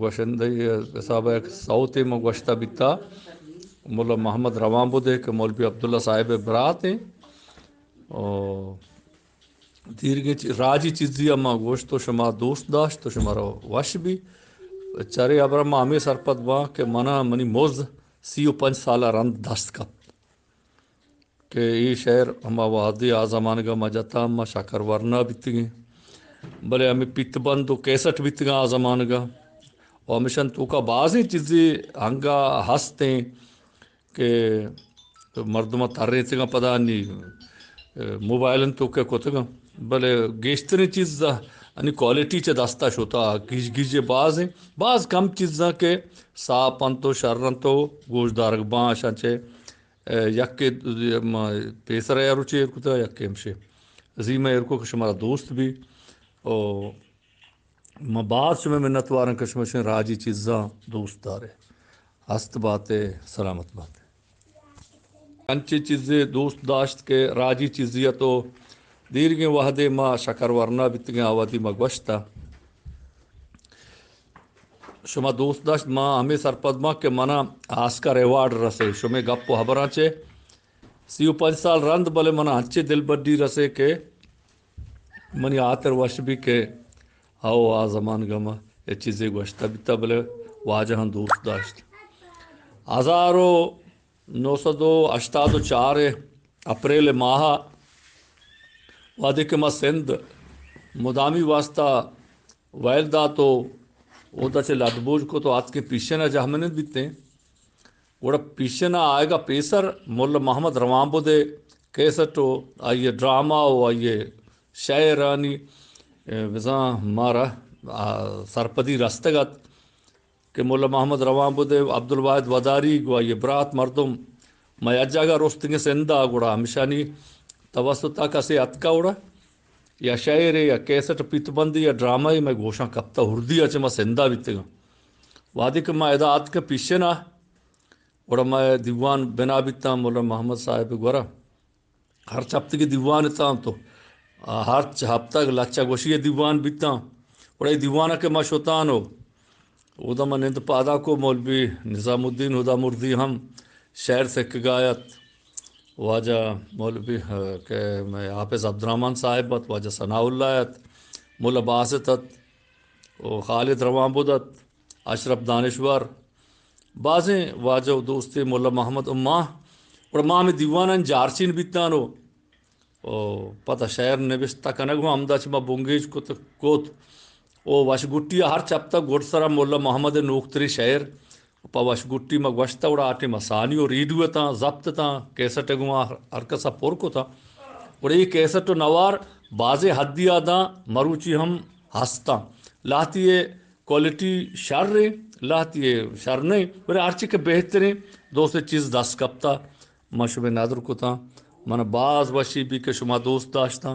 گوشندہ حساب ءَ یک سوتے ما گوشتہ بیتا، ملا محمد روان بدے کہ مولوی عبداللہ صاحب ءِ برات ایں۔ او دیرگیں چی-، راجی چیزی ءَ ما گوشت و شما دوست داشت و شما را وش بی۔ چرے ہبر ءَ ما ہمے سرپد باں کہ منا منی مز سی و پنچ سال ءَ رند دست کپت۔ کہ اے شعر ہما وہدے آ زمانگ ءَ ما جتا، ما شکر ورنا بیتگیں، بلے ہمے پیت بند و کیسٹ بیتگاں آ زمانگ ءَ۔ و ہمیشان توکا بازیں چیزے انگا ہستیں کہ مردم ءَ ترینتگاں پدا نی موبائل توکا کتگاں، بلے گیشتریں چیز انی کوالٹی چہ دستا شتا، گیج گیج بازیں، باز کم چیزاں کہ ساپ انت و شر انت و گوشدارگ باں اشاں چہ اے، یکے، ما پیسر ءَ روچے ایر کتگ، یکے ہمشے زی ما ایر کو کہ شمارا دوست بی۔ او ما باز شمئے منتوار ایں کہ شما شمئے راجی چیزاں دوست دارے۔ ہست باتے، سلامت باتے۔ انچیں چیزے دوست داشت کہ راجی چیزی ءَ تو دیرگیں وہدے ما شکر ورنا بیتگیں، آ وہدی ما گوشتا۔ شما دوست داشت، ما ہمے سرپد باں کہ منا آسکر ایوارڈ رسے۔ شمے گپ و ہبراں چہ سی و پنچ سال رند، بلے منا انچیں دلبڈی رسے کہ منی ہاتر وش بی کہ ہو آ زمانگ ءَ ما اے چیزے گوشتہ بیتہ، بلے واجہاں دوست داشت۔ ہزار و نو سد و ہشتاد و چار ءِ اپریل ءِ ماہ ءَ وہدے کہ ما سندھ مدامی واسطہ ویل دات و اودا چہ لڈ بوج کت و آتکیں پیشن ءَ جہمنند بیتیں، گڑا پیشن ءَ آیگ ءَ پیسر ملا محمد روانبد ءِ کیسٹ و آئی ءِ ڈرامہ و آئی ءِ شعرانی، اے، بزاں مارا، آ، سرپدی رستگ ات۔ کہ ملا محمد روانبد ءُ عبدالواحد وداری گوں آئی ءِ برات مردم مئے یک جاگہ رستگیں سندھ ءَ، گڑا ہمشانی توسط ءَ کسے اتکا، گڑا یا شعرے یا کیسٹ پیت بندے یا ڈرامہ مئے گوشاں کپتا، ہردی ءَ چہ ما سندھ ءَ بیتگاں۔ وہدے کہ ما ادا اتکاں پیشن ءَ، گڑا مئے دیوان بنا بیتاں ملا محمد صاحب ءِ گورا۔ ہرچ ہپتگے دیوان اتاں تو، آ، ہرچ ہپتگ لچہ گوشی ءِ دیوان بیتاں۔ گڑا اے دیوان ءَ کہ ما شتاں و اودا ما نند پادا کو، مولوی نظام الدین ہدا مردی ہم شعر سکگا ات، واجہ مولوی، آ، کہ مئے حافظ عبدالرحمن صاحب ات، واجہ ثناء اللہ ات، ملا باسط ات و خالد روانبد ات۔ اشرف دانشور، بازیں واجہ و دوستے، ملا محمد و ما، گڑا ما ہمے دیوانانی جارچین بیتان و، و پدا شعر نبشتہ کنگ ہم ہمدا چہ ما بنگیج کت، کت۔ و وشگٹی ءَ ہرچ ہپتگ گڈ سرا ملا محمد ءِ نوکتریں شعر پہ وشگٹی ما گوشتہ، گڑا آ ٹیم ءَ ثانی و ریڈیو اتاں، ضبط اتاں، کیسٹ ءَ گوں آ ہر کس ءَ پر کتاں۔ گڑا اے کیسٹ و نوار بازیں حدی ءَ داں مروچی ہم ہستاں۔ لہتی ءِ کوالٹی شر ایں، لہتی ءِ شر نہ ایں، بلے ہرچی کہ بہتریں دو سے چیز دست کپتا، ما شمئے ندر کتاں۔ من باز وشی بی کہ شما دوست داشتاں۔